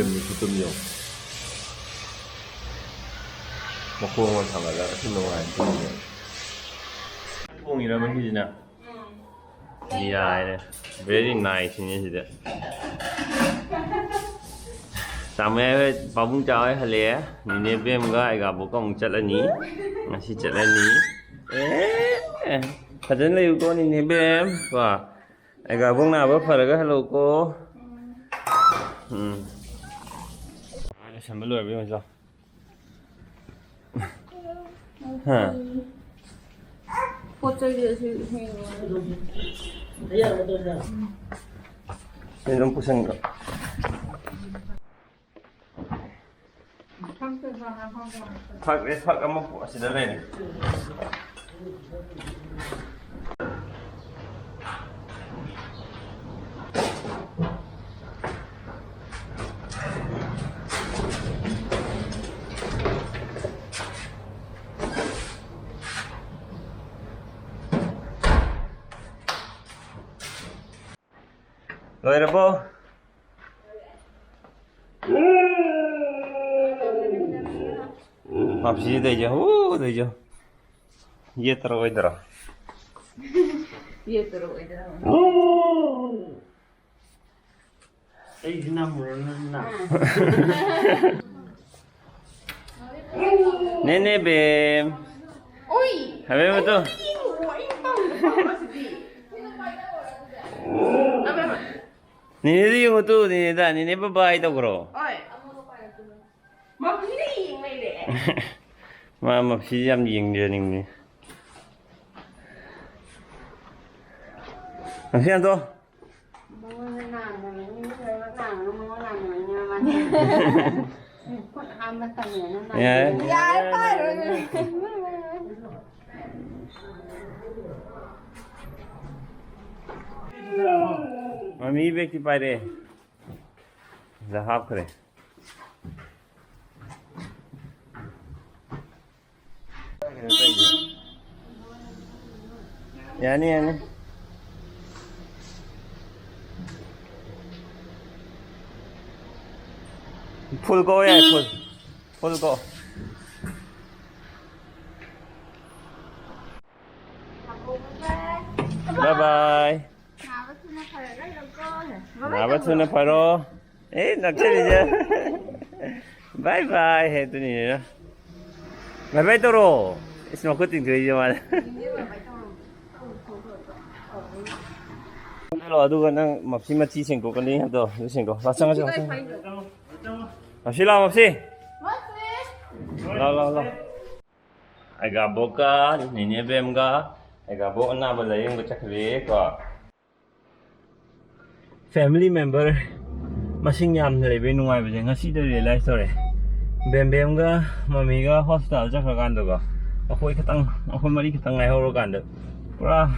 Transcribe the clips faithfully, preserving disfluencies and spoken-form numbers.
ꯃꯤꯠꯁꯨ ꯇꯨꯝ ꯌꯦꯡꯉꯨ꯫ ꯃꯈꯣꯡꯒ ꯊꯥꯡꯒꯠꯂꯒ ꯑꯁꯤ ꯅꯨꯡꯉꯥꯏꯅ ꯇꯨꯝꯃꯤ꯫ ꯊꯣꯡꯉꯤꯔꯕ ꯁꯤꯁꯤꯅ? ꯌꯥꯏꯔꯦ꯫ Very nice ꯅꯤꯅꯦ ꯁꯤꯗ꯫ ꯇꯥꯃꯣ ꯌꯥꯏ ꯍꯣꯏ ꯄꯥꯕꯨꯡ ꯆꯥ ꯍꯣꯏ ꯍꯜꯂꯛꯑꯦ꯫ ꯅꯤꯅꯦ ꯕꯦꯝꯒ ꯑꯩꯒꯥꯕꯣꯛꯀ ꯑꯃꯨꯛ ꯆꯠꯂꯅꯤ꯫ ꯉꯁꯤ ꯆꯠꯂꯅꯤ꯫ ꯑꯦ, ꯐꯖꯅ ꯂꯩꯌꯨꯀꯣ ꯅꯤꯅꯦ ꯕꯦꯝ꯫ ꯀꯣ, ꯑꯩꯒꯥꯕꯣꯛ ꯅꯥꯕ ꯐꯔꯒ ꯍꯜꯂꯛꯎꯀꯣ꯫ ꯎꯝ꯫ ꯂꯣꯏꯁꯟꯕ ꯂꯣꯏꯔꯕ ꯌꯦꯡꯉꯨꯁꯤ ꯂꯥꯎ꯫ ꯍꯥ꯫ ꯄꯣꯠ ꯆꯩꯁꯦ ꯑꯁꯤ ꯍꯌꯦꯡ ꯁꯤ ꯑꯗꯨꯝ ꯄꯨꯁꯟꯈ꯭ꯔꯣ꯫ ꯐꯛꯁꯦ ꯈꯔ ꯍꯥꯞꯍꯧꯕ꯫ ꯐꯛ, ꯑꯦ, ꯐꯛ ꯑꯃ ꯄꯨ-, ꯑꯁꯤꯗ ꯂꯩꯔꯦ꯫ ꯂꯣꯏꯔꯕꯣ? ꯃꯥ ꯐꯤꯁꯤ ꯇꯧꯏꯁꯦ, ꯍꯨ ꯇꯧꯏꯁꯦ꯫ ꯌꯦꯠꯇꯔꯣ ꯑꯣꯏꯗꯔꯣ? ꯌꯦꯠꯇꯔꯣ ꯑꯣꯏꯗꯔꯣ? ꯑꯩꯗꯤ ꯅꯝꯃꯨꯔꯣ, ꯅꯪ ꯅꯝ꯫ ꯅꯦꯅꯦ ꯕꯦꯝ꯫ ꯎꯏ! ꯍꯥꯏꯕꯦꯝ ꯃꯇꯨ꯫ ꯑꯩ ꯄꯥꯝꯗꯦ, ꯄꯥꯝꯕꯁꯤꯗꯤ꯫ ꯅꯦꯅꯦꯗ ꯌꯦꯡꯉꯨ ꯇꯨ, ꯅꯦꯅꯦꯗ, ꯅꯦꯅꯦ ꯕꯥꯏ ꯕꯥꯏ ꯇꯧꯈ꯭ꯔꯣ꯫ ꯍꯣꯏ꯫ ꯃꯥ ꯃꯐꯤꯗ ꯌꯦꯡ ꯂꯩꯔꯦ꯫ ꯃꯥ ꯃꯐꯤ ꯌꯥꯝ ꯌꯦꯡꯖꯅꯤꯡꯕꯅꯤ꯫ ꯃꯐꯤ ꯌꯥꯝꯗꯣ꯫ ꯃꯉꯣꯟꯗ ꯅꯥꯟꯅꯕꯅꯤ, ꯂꯣꯏꯅꯃꯛ ꯅꯥꯟꯅꯕ ꯃꯉꯣꯟ ꯅꯥꯟꯅꯕꯅꯤ ꯃꯥꯗꯤ꯫ ꯈꯨꯠ ꯍꯥꯝꯕ ꯇꯝꯃꯦꯅ ꯅꯥꯟꯅꯕꯅꯤ꯫ ꯌꯥꯔꯦ꯫ ꯌꯥꯔꯦ, ꯄꯥꯏꯔꯣꯏ꯫ ꯃꯃꯤ ꯕꯦꯒꯇꯤ ꯄꯥꯏꯔꯦ꯫ ꯁꯤꯗ ꯍꯥꯞꯈ꯭ꯔꯦ꯫ ꯌꯥꯅꯤ, ꯌꯥꯅꯤ꯫ Full ꯀꯛꯑꯣ ꯌꯥꯏ, full꯫ Full ꯀꯛꯑꯣ꯫ Bye bye꯫ ꯅꯥꯕ ꯊꯨꯅ ꯐꯔꯣ꯫ ꯑꯦ, ꯅꯛꯁꯜꯂꯤꯁꯦ꯫ Bye bye ꯍꯦ, ꯑꯗꯨꯅꯤꯅꯦ꯫ Bye bye ꯇꯧꯔꯣ꯫ ꯏꯁ, ꯃꯈꯨꯠ ꯇꯤꯡꯊꯣꯛꯏꯁꯦ ꯃꯥꯅ꯫ ꯆꯠꯂꯣ, ꯑꯗꯨꯒ ꯅꯪ ꯃꯐꯤ ꯃꯊꯤ ꯁꯦꯡꯗꯣꯛꯀꯅꯤ ꯍꯥꯏꯕꯗꯣ, ꯑꯗꯨ ꯁꯦꯡꯗꯣꯛ꯫ ꯂꯥꯛ, ꯆꯪꯉꯣ, ꯆꯪꯉꯣ, ꯆꯪꯉꯣ꯫ ꯃꯐꯤ ꯂꯥꯛꯑꯣ, ꯃꯐꯤ꯫ ꯂꯥꯛꯑꯣ, ꯂꯥꯛꯑꯣ, ꯂꯥꯛꯑꯣ꯫ ꯑꯩꯒꯥꯕꯣꯛꯀ ꯅꯦꯅꯦ ꯕꯦꯝꯒ ꯑꯩꯒꯥꯕꯣꯛ ꯑꯅꯥꯕ ꯂꯥꯏꯌꯦꯡꯕ ꯆꯠꯈ꯭ꯔꯦ ꯀꯣ꯫ Family member ꯃꯁꯤꯡ ꯌꯥꯝꯅ ꯂꯩꯕꯒꯤ ꯅꯨꯡꯉꯥꯏꯕꯁꯦ ꯉꯁꯤꯗ realize ꯇꯧꯔꯦ꯫ ꯕꯦꯝꯕꯦꯝꯒ ꯃꯃꯤꯒ hospital ꯆꯠꯈ꯭ꯔꯀꯥꯟꯗꯀꯣ, ꯑꯩꯈꯣꯏ ꯈꯇꯪ, ꯑꯩꯈꯣꯏ ꯃꯔꯤ ꯈꯇꯪ ꯉꯥꯏꯍꯧꯔꯀꯥꯟꯗ ꯄꯨꯔꯥ,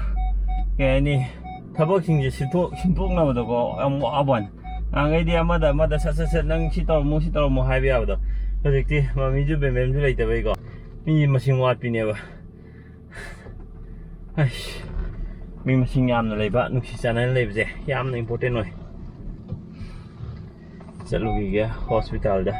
ꯀꯩ ꯍꯥꯏꯅꯤ, ꯊꯕꯛꯁꯤꯡꯁꯦ ꯁꯤꯟꯊꯣꯛ-, ꯁꯤꯟꯊꯣꯛꯅꯕꯗꯀꯣ ꯌꯥꯝ ꯋꯥꯕ ꯋꯥꯅꯤ꯫ ꯅꯍꯥꯟꯈꯩꯗꯤ ꯑꯃꯗ ꯑꯃꯗ ꯁꯠ ꯁꯠ ꯁꯠ, "ꯅꯪ ꯁꯤ ꯇꯧꯔꯝꯃꯨ, ꯁꯤ ꯇꯧꯔꯝꯃꯨ" ꯍꯥꯏꯕ ꯌꯥꯕꯗꯣ꯫ ꯍꯧꯖꯤꯛꯇꯤ ꯃꯃꯤꯁꯨ ꯕꯦꯝꯕꯦꯝꯁꯨ ꯂꯩꯇꯕꯩꯀꯣ, ꯃꯤ ꯃꯁꯤꯡ ꯋꯥꯠꯄꯤꯅꯦꯕ꯫ ꯑꯩꯁ, ꯃꯤ ꯃꯁꯤꯡ ꯌꯥꯝꯅ ꯂꯩꯕ, ꯅꯨꯡꯁꯤ ꯆꯥꯟꯅꯅ ꯂꯩꯕꯁꯦ ꯌꯥꯝꯅ important ꯑꯣꯏ꯫ ꯆꯠꯂꯨꯈꯤꯒꯦ hospitalꯗ꯫